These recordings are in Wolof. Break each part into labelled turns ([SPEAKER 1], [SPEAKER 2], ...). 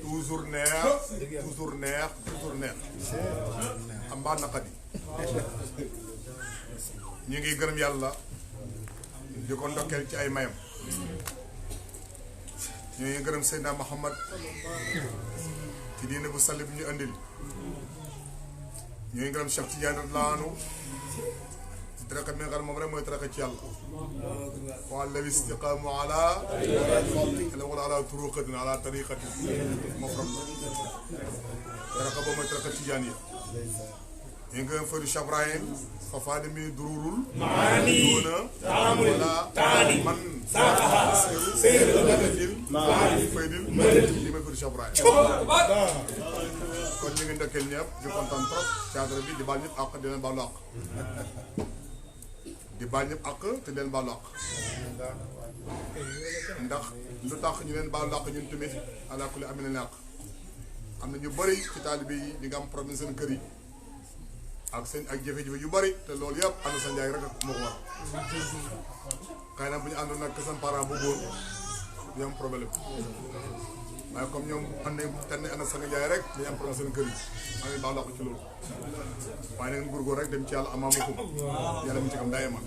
[SPEAKER 1] toujours neex toujours neex toujours neex am mbaa naqadi ñu ngi gërëm yàlla di ko ndokkeel ci ay mayam ñu ngi gërëm Seydina Muhammad ci diine bu sall bi ñu andil ñu ngi gërëm Cheikh Tidiane laanu ci taraka mi nga xam moom rek mooy taraka ci yàlla wa allazi istiqaamu ala wala ala turuqatin ala tariqatin mofram taraka boobu mooy taraka Tidiane yi ñu ngi gërëm Faydu Cheikh Ibrahim fafaade mi dururul maani wala man seydil faydil li may Faydu Cheikh Ibrahim kon ñu ngi ndokkeel ñëpp di kontaan trop cadre bi di baal ñëpp àq di leen baalu àq di baal ñëpp àq te di leen baalu àq ndax lu tax ñu leen baalu àq ñun tamit ala kulli am na àq am na ñu bëri ci taalibe yi di nga am problème seen kër yi ak seen ak jafe-jafe yu bëri te loolu yëpp ànd sa njaay rek moo ko war xëy na bu ñu àndoon nag seen parent bu góor ñu am problème waaye comme ñoom ànd ànd sa njaay rek dañu am problème seen kër yi maa ngi baax ci loolu waaye nag góorgóor rek dem ci yàlla amaamakum yàlla mu ci kam daye man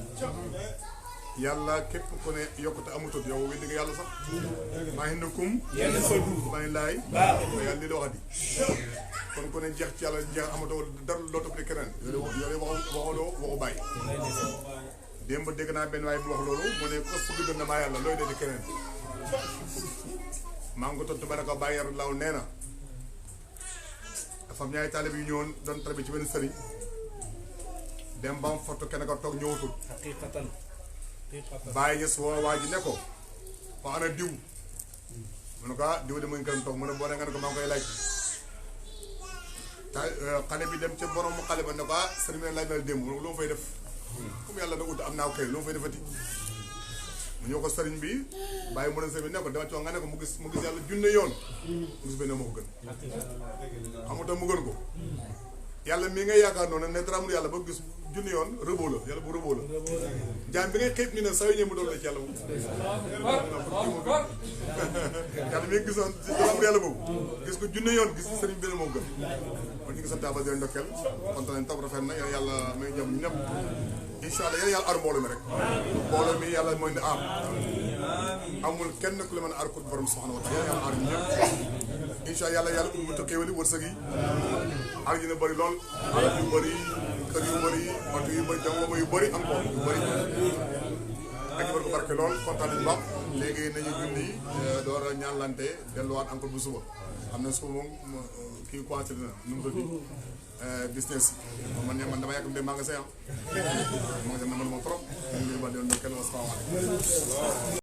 [SPEAKER 1] yàlla képp ku ne yokkute amutut yow weddi nga yàlla sax maa ngi nëkkum maa ngi laay yàlla lii la waxati kon ku ne jeex ci yàlla jeex amatoo dara loo topp di keneen yooyu waxu bàyyi démb dégg naa benn waay bu wax loolu mu ne ko fugg gën na maa yàlla looy dee di keneen maa ngi ko tontu ba ne ko bàyyi yaru law nee na dafa am ñaari taalib yu ñëwoon doon tarbi ci benn sëriñ dem ba am foto kenn ko toog ñëwatul bàyyi ñes woo waa ji ne ko waa ana diw mu ne ko diw de mu ngi kenn toog mu ne boo ne nga ne ko maa ngi koy laaj xale bi dem ca borom mu xale ba ne ko sëriñ bi laaj na la démb lu mu fay def comme yàlla na ut am naa kay lu mu fay defati mu ñëw ko sëriñ bi bàyyi mu ne sëriñ bi ne ko dama ci wax nga ne ko mu gis yàlla junne yoon mu gis benn moo ko gën xamul tax mu gën ko yàlla mii ngay yaakaar noonu ne dara amul yàlla ba gis junne yoon rëboo la yàlla bu rëboo la jaam bi ngay xeeb ni ne saa yu ñëw mu doon la ci yàlla moom yàlla mi gisoon ci dara amul yàlla boobu gis ko junne yoon gis sëriñ bi moo gën kon ñu ngi sant Abba di ndokkeel kontaan nañ tam rafet na yàlla may jëm ñëpp incha allah yéen yàlla aar mbooloo mi rek mbooloo mi yàlla mooy ne aar amul kenn ku la mën a aar pour borom subhanahu wa taala yàlla aar ñëpp incha allah yàlla ubbi te xéewali wërsëg yi aar yi na bëri lool alal yu bëri kër yu bëri oto yu bëri jàngoma yu bëri encore yu bëri ak ñu ko barke lool kontaan nañu baax léegi nañu julli door a ñaanlante delluwaat encore bu suba xam na suba moom kii commencé na nu mu tudd business man dama yàgg dem magasin magasin na man moom trop ñu ngi ba doon kenn wasalaamaaleykum